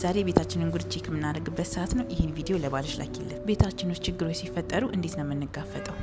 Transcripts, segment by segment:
ዛሬ ቤታችንን ጉድ check የምናደርግበት ሰዓት ነው። ይህን ቪዲዮ ለባልሽ ላኪለት። ቤታችን ውስጥ ችግሮች ሲፈጠሩ እንዴት ነው የምንጋፈጠው?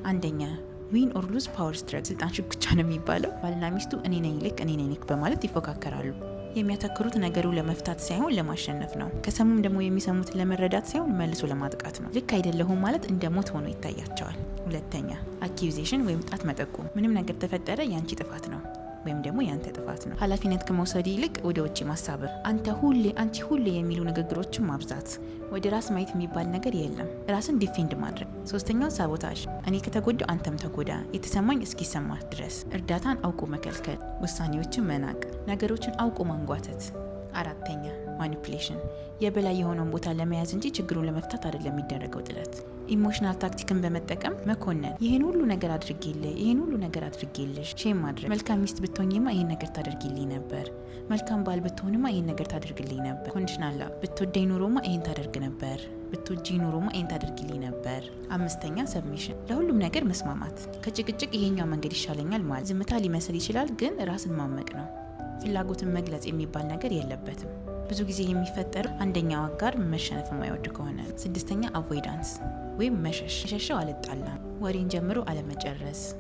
አንደኛ፣ win or lose power struggle፣ ስልጣን ሽኩቻ ነው የሚባለው። ባልና ሚስቱ እኔ ነኝ ልክ፣ እኔ ነኝ ልክ በማለት ይፎካከራሉ። የሚያተኩሩት ነገሩ ለመፍታት ሳይሆን ለማሸነፍ ነው። ከሰሙም ደግሞ የሚሰሙትን ለመረዳት ሳይሆን መልሶ ለማጥቃት ነው። ልክ አይደለሁም ማለት እንደ ሞት ሆኖ ይታያቸዋል። ሁለተኛ፣ accusation ወይም ጣት መጠቆም። ምንም ነገር ተፈጠረ ያንቺ ጥፋት ነው ወይም ደግሞ ያንተ ጥፋት ነው። ኃላፊነት ከመውሰድ ይልቅ ወደ ውጭ ማሳበብ፣ አንተ ሁሌ፣ አንቺ ሁሌ የሚሉ ንግግሮችን ማብዛት። ወደ ራስ ማየት የሚባል ነገር የለም። ራስን defend ማድረግ። ሶስተኛው sabotage፣ እኔ ከተጎዳው አንተም ተጎዳ፣ የተሰማኝ እስኪሰማህ ድረስ። እርዳታን አውቆ መከልከል፣ ውሳኔዎችን መናቅ፣ ነገሮችን አውቆ ማንጓተት። አራተኛ፣ manipulation፣ የበላይ የሆነውን ቦታ ለመያዝ እንጂ ችግሩን ለመፍታት አይደለም የሚደረገው ጥረት። Emotional tactic ን በመጠቀም መኮነን፣ ይህን ሁሉ ነገር አድርጌልህ፣ ይህን ሁሉ ነገር አድርጌልሽ፣ shame ማድረግ፣ መልካም ሚስት ብትሆኝማ ይህን ነገር ታደርጊልኝ ነበር፣ መልካም ባል ብትሆንማ ይህን ነገር ታደርግልኝ ነበር። Conditional love፣ ብትወደኝ ኖሮማ ይህን ታደርግ ነበር፣ ብትወጂኝ ኖሮማ ይህን ታደርጊልኝ ነበር። አምስተኛ፣ submission፣ ለሁሉም ነገር መስማማት፣ ከጭቅጭቅ ይሄኛው መንገድ ይሻለኛል ማለት። ዝምታ ሊመስል ይችላል፣ ግን ራስን ማመቅ ነው። ፍላጎትን መግለጽ የሚባል ነገር የለበትም። ብዙ ጊዜ የሚፈጠረው አንደኛው አጋር መሸነፍ የማይወድ ከሆነ ነው። ስድስተኛ፣ avoidance ወይም መሸሽ። መሸሸው አልጣላም፣ ወሬን ጀምሮ አለመጨረስ፣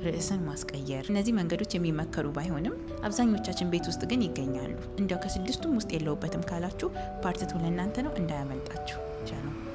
ርዕስን ማስቀየር። እነዚህ መንገዶች የሚመከሩ ባይሆንም አብዛኞቻችን ቤት ውስጥ ግን ይገኛሉ። እንዲያው ከስድስቱም ውስጥ የለሁበትም ካላችሁ part 2 ለእናንተ ነው፣ እንዳያመልጣችሁ ነው።